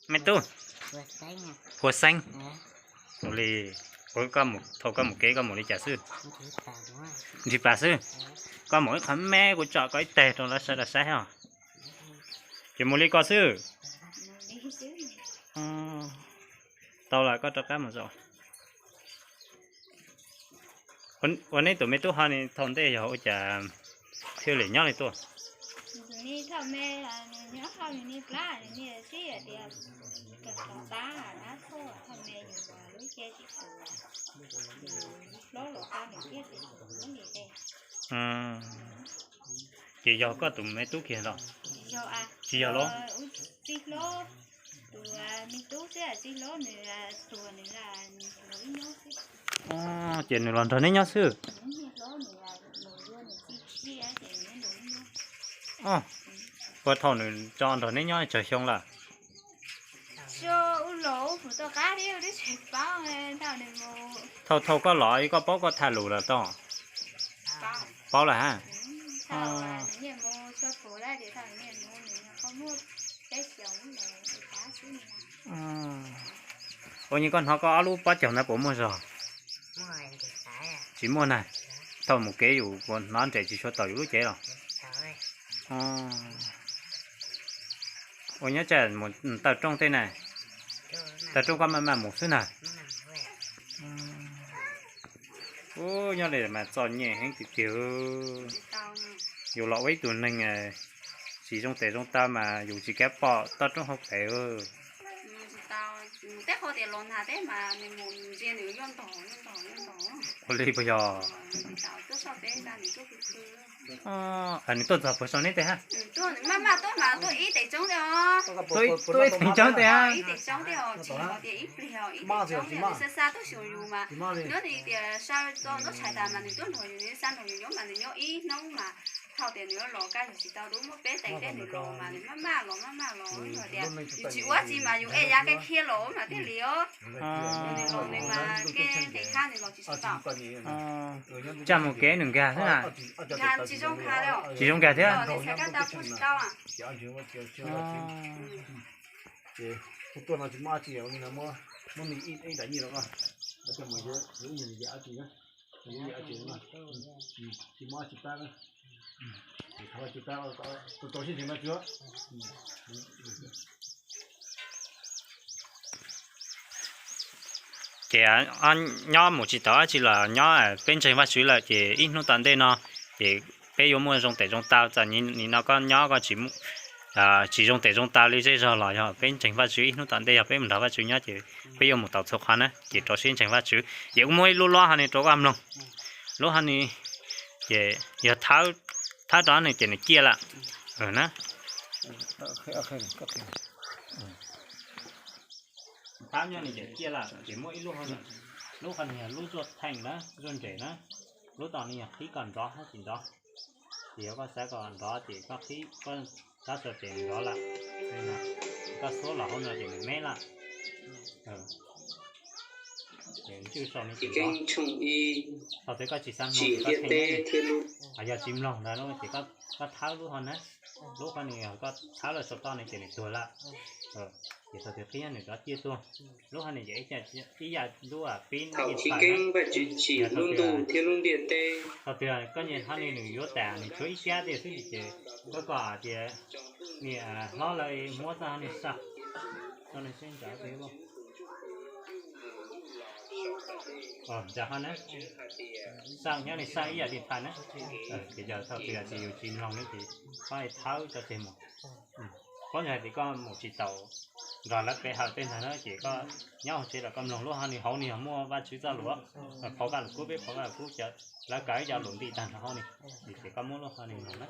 Me tub, Huas Xeeb. Ua li, thaum koj mus kev koj mus li cas xwb? Ntsig pas xwb. Koj mus ib qho me kuv tsom koj ib teg rau lawv sawv daws saib os. Ces mus li ko xwb. Tau lawm koj rov qab mus zaum. Ua neb tus me tub ho ni thaum ntej yog ua cas thiaj li nyob li tuaj? Ces yog koj tus me tub kiag los? Tsis yog los? Ces nws los nrog neb nyob xwb. Ua thaum nws tso nrog neb nyob tsawg xyoo lawm? Thaum thaum koj los koj paub koj tham lus lawm tau? Paub lawm hab. Ua nyi koj hnov koj ob lub pob caug ntawd puas muaj zog? Tsis muaj na. Thaum mus kev yus puas hnov nres tsis tshua taus yus lub cev los? Ua nyob tsam mus taw rooj tej na? Taw rooj koj maj maj mus xwb na. Ub, nyob li mas txom nyem heev tiag tiag. Yus los ua ib tug neeg tsis zoo tes zoo taw mas yus tsis kav pom toj roob hauv pes. Ua li puas yog? Nws tuaj txog puas sau neb tej hab? Tuaj ib teev tsoov tej hab. Xa xa tuaj xyuas yus mas nyob li tias sa toj ntuj tshais tas mas nws tuaj nrog yus, nws xa nrog yus nyob mas nws nyob ib hnub mas thaum tias nws los kaj yus tsis tau dub muab peb teev tej nws los mas nws maj maj los maj maj los yog tias yus tsis ua tsi mas yus ej yav kev khiav los mas thiaj li os. Nws los nws mas kev nqis hab nws los tsis tau. Tsam mus kev nws nkag xwb na. Nkag tsis zoo nkag li os. Tsis zoo nkag thiab. Tsis tau. Ces kuv tuaj no tsis muaj dab tsi, muab nws ib daim nyiaj rau koj, koj coj mus yuav ib yam li yam dab tsi na, yam dab tsi na, tsis muaj dab tsi pab na. Ces thov Vajtswv pab, rau siab ntseeg Vajtswv. Ces nyob mus tsis tau dab tsi los nyob peb ntseeg Vajtswv lawm ces ib hnub tom ntej no ces peb yuav muaj zoo tes zoo taw. Txawm nim no koj nyob koj tsis zoo tes zoo taw li zej zog los yog peb ntseeg Vajtswv ib hnub tom ntej yog peb mus nrog Vajtswv nyob ces peb yuav mus tau txhua qhov na. Ces rau siab ntseeg Vajtswv, ces kuv muab ib lub lob ho ni rau koj mloog. Lub ho ni ces yog thawb, thawb rau ni ces nws ciaj lawm na. Thawb nyob ni ces ciaj lawm ces muaj ib lub ho ni, lub ho ni yog lub zuaj theem na, zuaj nres na. Lub tom ni yog qhib kom nrov hab tsis nrov. Ces yog koj xav kom nrov ces koj qhib, koj tab sau ces nrov lawm. Koj xuab los hauv no ces nws me lawm. Ces ntswj sau ni ces nrov. Thaum twg koj tsis xav mloog ces koj theej, yog tsis mloog ntawd ces koj thawb lub ho na. Lub ho ni yog koj thawb lawm saum toj ni ces nws tuag lawm. Ces thaum twg qhib nws rov ciaj tuaj. Lub ho ni ces ib yam lub pib thaum twg koj nyiam ho ni nws yuav tas nws tshuav ib sab tiag xwb ces koj kom tias niam hlob lawv muab txoj ho ni sa, txoj ni seb ntsawv tiag. Ntsawv ho na, sa nyob ni sa ib yam li phaj na. Ces yog thaum twg yog tias yus tsis mloog ne ces koj thawb tso tseg mus. Paub yog hais tias koj mus tsis taus nrog lawv pe hawm tej ntag na ces koj nyob hauv tsev los koj mloog lub ho ni, hauv ni yog muaj Vajtswv txoj lus, phau Vajluskub, peb phau Vajluskub, lawv kaw ib co lus nti tag nrho hauv ni, ces koj muab lub ho ni mloog na.